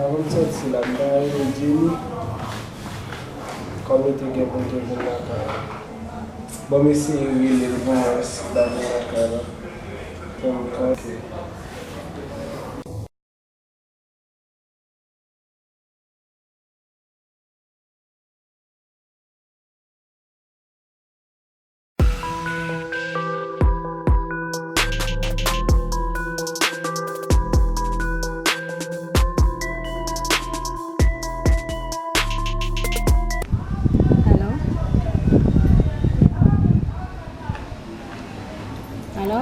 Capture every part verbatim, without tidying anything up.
Avan m sòti la, m ta rele Jenny, kòm li te gen pou l te vin lakay la. Bon, m eseye rele l pou m wè si l ta vin lakay la. Pou m ka. Alo? Alo?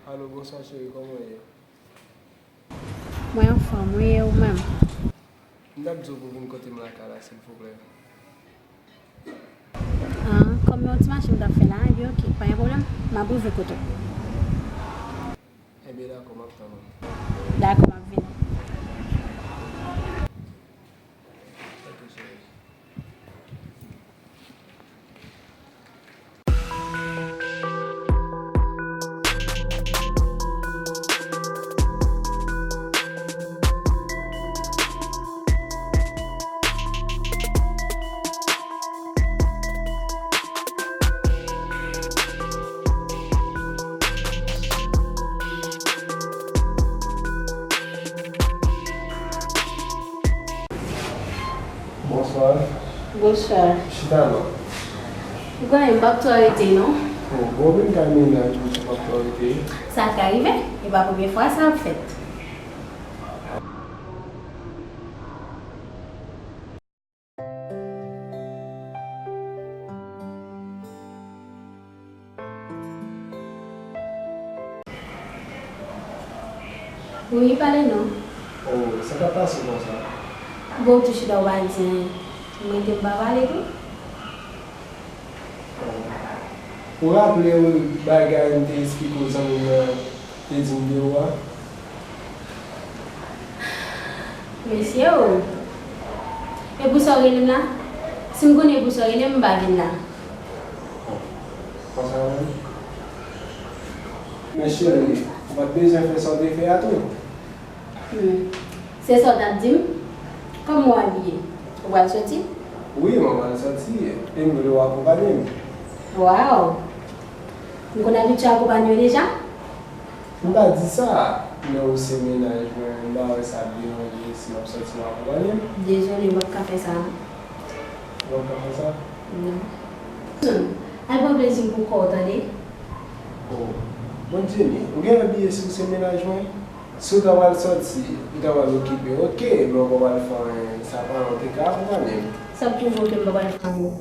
Alo, bonswa cheri, kòman w ye? Mwen anfòm, wi, e ou menm? M t ap di w pou w vin kote m lakay la, silvouplè. Ah, kòm yon ti mache m t ap fè la, ebyen, oke, pa gen pwoblèm. M ap rive kote w. Ebyen, dakò, m ap tann ou. Dakò, m ap vini. Ok, cheri. Bonswa. Bonswa. Chita non. Ou konnen m p ap twò rete non. Oh, bon, vin kay mennaj ou, ou p ap twò rete. Sa ka rive, e pa premye fwa sa ap fèt. Wi, pale non. Oh, sa k ap pase konsa? Bon, ou tou chita ou pa di anyen. M rete m pa pale tou. Oh. Ou raple w bagay m te esplike w zanmi m nan te di m de ou a? Mesye o! E pou sa w rele m la? Si m konnen e pou sa w rele m, m pa vin la. Konsa menm? Men cheri, ou pa t bezwen fè sa w te fè a tou. Hmm. Se sa w t ap di m? Kòman w abiye? Ou pral soti? Wi, mwen pral soti. E m vle w akonpanye m. Waw! M konn abitye akonpanye w deja? M pa di sa, men ou se mennaj mwen, m pa wè sa ap deranje si m ap soti w akonpanye m. Dezole, m p ap ka fè sa non. Ou p ap ka fè sa? Non. Al pran plezi pou kò w, tande? Oh, bon Jenny, ou genlè bliye si w se mennaj mwen? Si w ta pral soti, ou ta pral okipe, oke, men w pa pral fè anyen, sa paran w te ka akonpanye m. Sa pwouve w ke m pa pral fè anyen.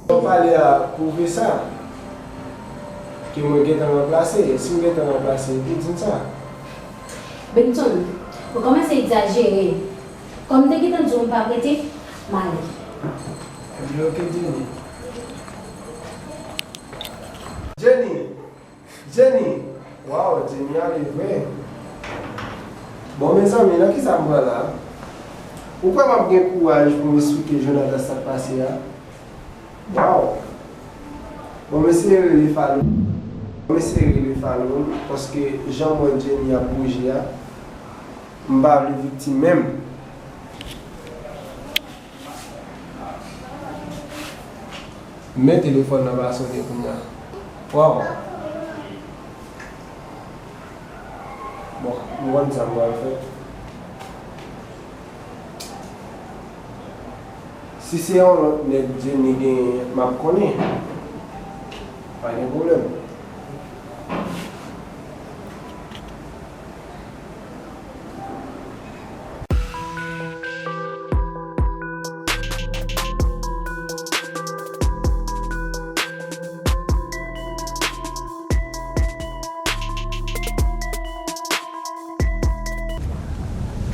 Sa w pale a pwouve sa, ke mwen gentan ranplase. Si m gentan ranplase, ou di m sa. Benson, ou kòmanse egzajere. Kòm m te gentan di w m p ap rete, m ale. Ebyen, oke, Jenny. Jenny! Jenny! Waw, Jenny ale vre. Bon, mezanmi, nan kisa m pran la? Ou kwè m ap gen kouraj pou m esplike Jonathan sa k pase a? Waw! Bon, m eseye rele Fallon. M eseye rele Fallon, paske jan m wè Jenny ap bouje a, m pa vle viktim menm. Men telefòn nan pa sonnen kounye a. Waw! Bon, m konn sa m pral fè. Si se yon lòt nèg Jenny genyen, m ap konnen. Pa gen pwoblèm.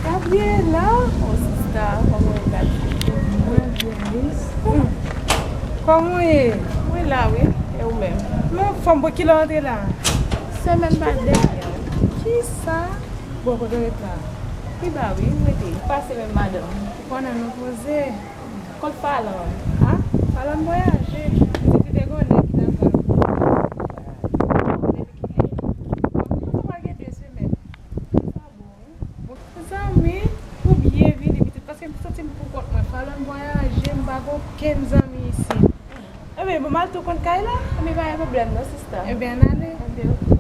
Gabriela! Oh, sista, kòman w ye, Gabi? Mwen byen, wi. Hmm. Kòman w ye? Mwen la, wi. E ou menm? Mwen anfòm, bon, kilè w antre la? Semèn pa dèyè. Kisa? Bon, kote w ret la? Pi ba, wi, m rete. Pase menm madanm. Ou konnen nou poze. Kot Falon? A? Falon vwayaje. Li di te gon nèg ki t ap pral pou li. Depi kilè? Bon, sa pral gen de semèn. Sa bon, wi. Bon, zanmi, ou byen vini pitit, paske m santi m pou kont mwen. Falon vwayaje, m pa gen okenn zanmi isit. Ebyen, bon, m al tou konn kay la. Ebyen, pa gen pwoblèm non, sista. Ebyen, ann ale. Ebyen, oke.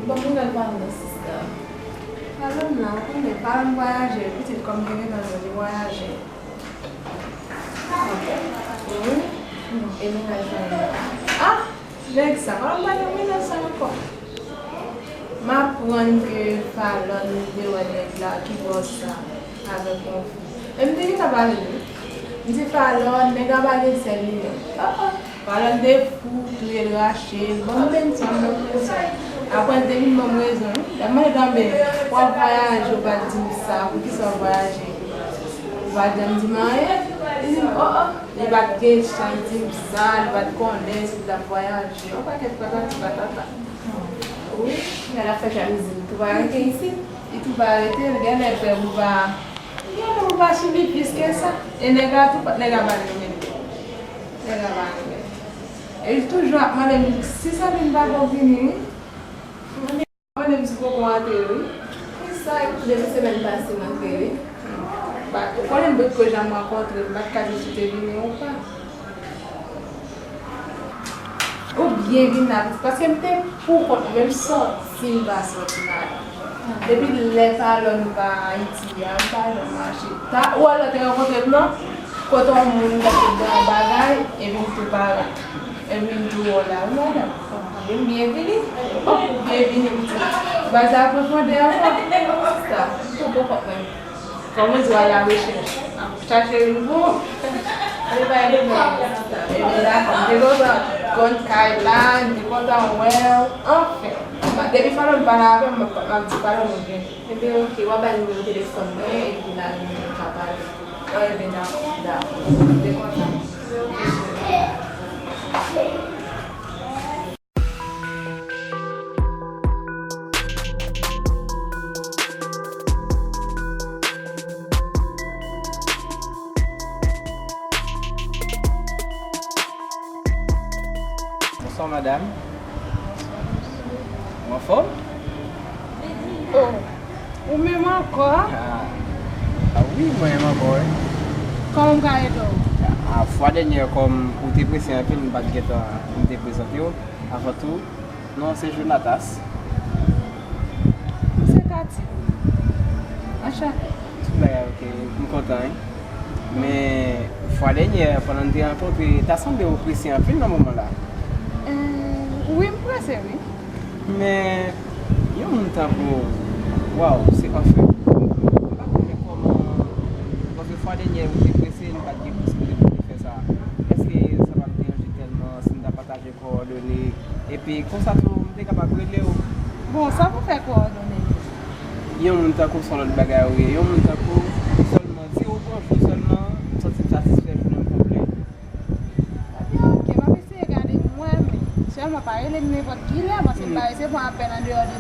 Bon, nouvèl Falon nan, sista. Falon nan, ou konnen, Falon vwayaje, pitit kòm te gentan di, li vwayaje. Wi. E mennaj Falon nan? Ah! Nèg sa, Falon pa gen mennaj sa ankò. M aprann ke Falon te wè nèg la ki bò sa avèk yon fi. E m te gentan pale de li. M di Falon, nèg la pa gen sèl li menm. Ah, ah. Falon te fou, touye l, rache l. Ban m benn san, ban m benn san. Apre l te vin ban m rezon, wi. Lè m mande l, "Tanben, w ap vwayaje, ou pa t di m sa, poukisa w ap vwayaje?" Ou pa t janm di m anyen. Li di m, oh, oh. Li pa t gen chan, li di m sa, li pa t konnen si l t ap vwayaje. Yon pakèt patati patata. Wi, lè l ap fè jalouzi, li tou pa rete isit. Li tou pa rete, li genlè pè pou pa, li genlè pè pou pa sou li plis ke sa. E nèg la tou, nèg la pa renmen l. Nèg la pa renmen l. E li toujou ap mande m si Sandrine pa ko vini, wi. Mande m si poko antre, wi. Kisa, depi semèn pase m antre, wi. Ba, ou konnen m potko janm rankontre, m pa t ka di si w te vini ou pa. Ou byen vin la, paske m te pou kont mwen, m sòti, m pa sòti madanm. Depi lè Falon pa Ayiti a, m pa janm mache. Ta, ou wè lè w te rankontre m nan, kote yon moun t ap fè bagay, epi m tou parèt. Epi m tou wè w la, wi, madanm. Epi m byen vini. Ou byen vini, pitit. Baz la pran fondè ankò. Sa, m tou pou kont mwen. Kòm ou di w al la rechèch. Ap chache youn pou ou. Epi dakò, m te kontan konn kay la, m te kontan wè w. Anfen, depi Falon pa la avè m, m ap di Falon nou byen. Ebyen, oke, w ap bay nimewo telefòn mwen, epi n a, nou ka pale. Ebyen, dakò, dakò. M te kontan. Bonswa, madanm. Ou anfòm? Oh, ou menm ankò? Ah, ah wi, mwen menm ankò, wi. Kòman m ka ede w? Ah, fwa dènyè, kòm ou te prese anpil, m pa t gentan vin te prezante w. Avan tou, non se Jonatas. Ou se Katy? Anchante. Tout bagay oke, m kontan, wi. Men, fwa dènyè, pandan n te rankontre, ta sanble ou prese anpil nan moman la. Eh, wi, m prese, wi. Men, yon moun tankou w, waw, se anfen. M pa konnen kòman, paske fwa dènyè, ou te prese, nou pa t gen posiblite pou nou fè sa. Èske sa p ap deranje tèlman si n ta pataje kòdone, epi konsa tou, m te kapab rele w. Bon, sa pou fè kòdone yo? Yon moun tankou w se yon lòt bagay ou ye. Yon moun tankou w sèlman, di w bonjou sèlman, m santi m satisfè jounen m konplè. Ebyen, oke, m ap eseye gade m wè, men sèlman pa rele m nenpòt kilè, paske m pa resevwa apèl andeyò de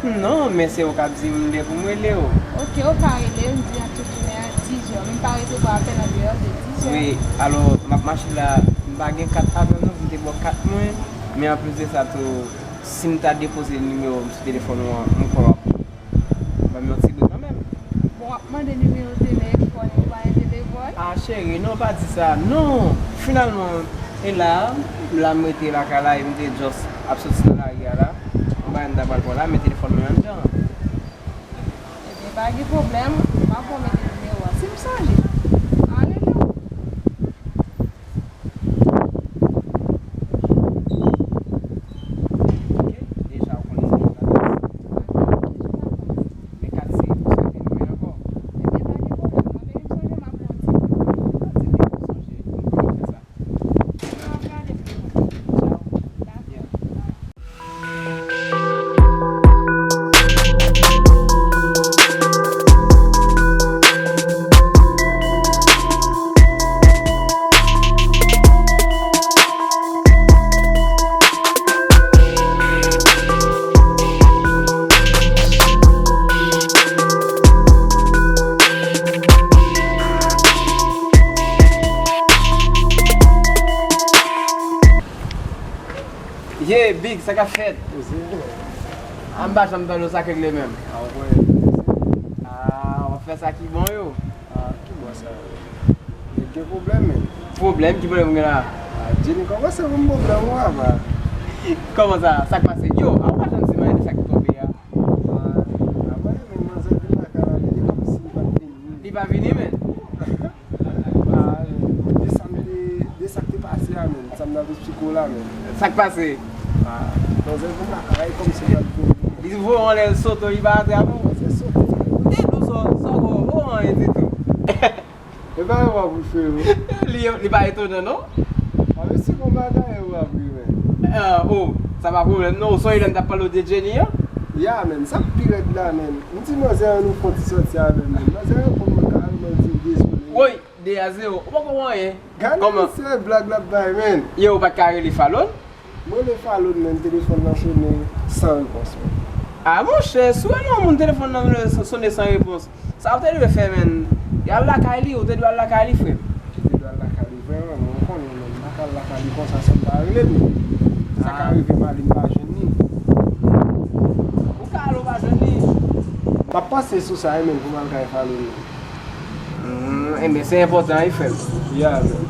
Non, men se ou k ap di m lè pou m rele w. Oke, ou ka rele m, di an tout jounen an, dis jè. Men m pa resevwa apèl andeyò de dis jè. Wi, alò, m ap mache la, m pa gen kat avè m non, m te ba w kat mwen. Men anplis de sa tou, si m ta depoze nimewo m sou telefòn ou an, m kwè w ap ban m yon ti bri kanmenm. Nimewo telefòn, ou pa gen telefòn? Ah, cheri, non, pa di sa. Non, finalman, e la, la m rete lakay la, e m te just ap soti nan lari a la. Yon bagay m ta pral pran la, men telefòn mwen anndan. Ebyen, pa gen pwoblèm, m ap ba w mete nimewo a. Si m sonje, m a rele w. Ok, deja ou konnen se kat. Men kat se pou sa vin mwen ankò. Ebyen, pa gen pwoblèm, non, depi m sonje, m ap ba w ti. Ti, depi m sonje, m konn fè sa. Mwen ap gade pou ou. Tchaw. Dakò. Yeah. Ye, Big, sa k ap fèt? Mezanmi. A, m pa janm tande w sa k regle menm. A, w konnen. A, w ap fè sa ki bon yo. A, ki bon sa yo? Nèg gen pwoblèm, men. Pwoblèm? Ki pwoblèm ou gen la? A, Jenny kòmanse pou m pwoblèm, wi, apa. Kòman sa? Sa k pase? Yo, a, ou pa janm di m anyen de sa k tonbe a. A, apa, men manzè vin lakay la, li di kòmsi li pa t vini. Li pa vini, men. Ah, de sa m te, de sa k te pase a, menm. Sa m t ap eksplike w la, menm. Sa k pase? Ah, manzè vin lakay kòmsi l t ap vini. Li voye w anlè, l sote w, li pa atrap ou? Manzè sote. Ou te di w sa, sa w voye w anyen ditou. E pa yon w ap ri, frero. Li, li pa etonan, non? Ah, men si gon bagay, w ap ri, men. Ah, oh, sa pa pwoblèm, non. Ou sonje lè m t ap pale w de Jenny an? Ya, menm. Sa k pi rèd la, menm. M di manzè an nou fè yon ti sòti avè l, menm. Manzè reponn mwen kareman, l di m dezole. Woy! De a zewo. Ou poko wè anyen. Gade misye blag l ap bay, menn. Yo, ou pa t ka rele Falon? Mwen rele Falon, menn, telefòn nan sonnen san repons, menn. A, monchè, si w wè nan yon moun telefòn nan sonnen san repons, sa w te dwe fè, menn? Y al lakay li, ou te dwe al lakay li, frè m. Ou te dwe al lakay li, vrèman, men ou konnen, menn, m pa ka al lakay li konsa san m pa rele l, menn. Sa ka rive m ale, m pa jwenn li. Ou ka al, ou pa jwenn li. M ap panse sou sa, wi, menn, pou m al kay Falon, menn. Hmm, enben, se enpòtan, wi, frè m. Ya, menn.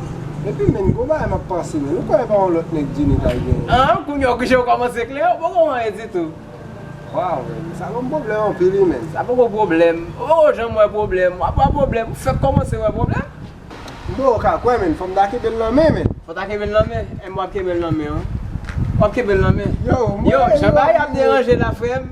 Epi, menn, gon bagay m ap panse, menn. Ou kwè e pa yon lòt nèg Jenny t al genyen? Ah, kounye a, kounye a w kòmanse klè, ou poko wè anyen ditou. Waw, menn, sa ban m pwoblèm anpil, wi, menn. Sa poko pwoblèm. Ou poko janm wè pwoblèm. W ap wè pwoblèm. Ou fèk kòmanse wè pwoblèm. M poko ka kwè, menn. Fò m ta kenbe l nan men, menn. Fò w ta kenbel nan men? Enben w ap kenbel nan men, wi. W ap kenbel nan men. Yo, jan bagay ap deranje la, frè m.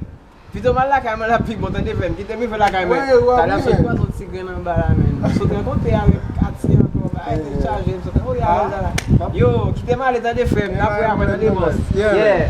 Pito m al lakay mwen la pi bon, tande, frè m. Kite m rive lakay mwen. Talè m sot pran yon ti grenn anba la, menn. M sot rankontre avèk Katy ankò, bagay te chaje, m sot, oh, y a la. Yo, kite m ale, tande, frè m. N ap wè apre, tande, bòs. Yeah.